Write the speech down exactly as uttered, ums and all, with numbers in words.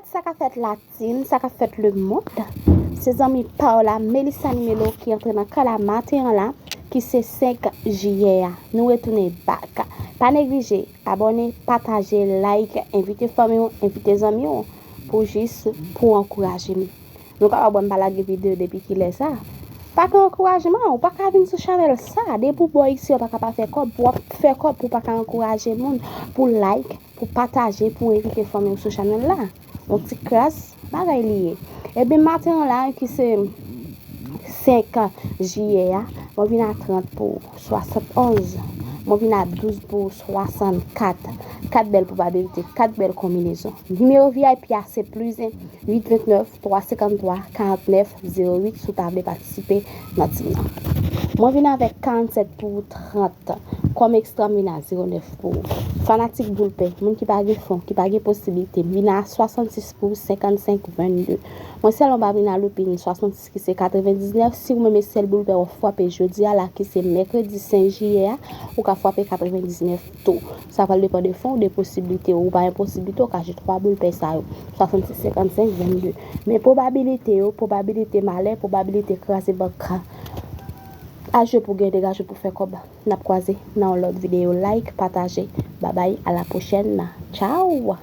Sa k ap fèt Latin, sa k ap fèt lemonn? Se zanmi pa w la, Melissa Nimelo, ki antre nan kay la maten an la, ki se senk jiyè a. Nou retounen back. Pa neglije, abòne, pataje, like, envite fanmi w, envite zanmi w, pou jis pou ankouraje m. Nou kapab wè m pa lage videyo depi kilè sa. Pa gen ankourajman, ou pa ka vin sou chanèl sa. Depi w bò isi, ou pa ka pa fè kòb, pou w ap fè kòb, pou w pa ka ankouraje moun, pou like, pou pataje, pou envite fanmi w sou chanèl la. Yon ti kras bagay li ye. Ebyen, maten an la, ki se senk jiyè a, mwen vin a trant pou swasannonz, mwen vin a douz pou swasannkat. Kat bèl pwobabilite, kat bèl konbinezon. Nimewo V I P a se plus un, huit vingt-neuf, trois cinquante-trois, quarante-neuf, zéro huit, si w ta vle patisipe nan tim nan. Mwen vin avèk karannsèt pou trant. Kòm ekstra, m vin a zéro neuf pou ou. Fanatik boul pè, moun ki pa gen fon, ki pa gen posiblite, m vin a swasannsis pou senkannsenk vennde. Mwen sèlman pa vin a loupin swasannsis ki se katrevendiznèf. Si ou menm e sèl boul pè w ap frape jodi a la, ki se mèkredi senk jiyè a, ou ka frape katrevendiznèf tou. Sa pral depann de fon, de posiblite ou. Ou pa gen posiblite, ou ka jwe twa boul pè sa yo. Swasannsis, senkannsenk, vennde. Men pwobabilite yo, pwobabilite malè, pwobabilite kraze bank. A jwe pou gen, degaje pou fè kòb. N ap kwaze nan yon lòt videyo. Like, pataje. Babay, a la pwochèn. Tchaw!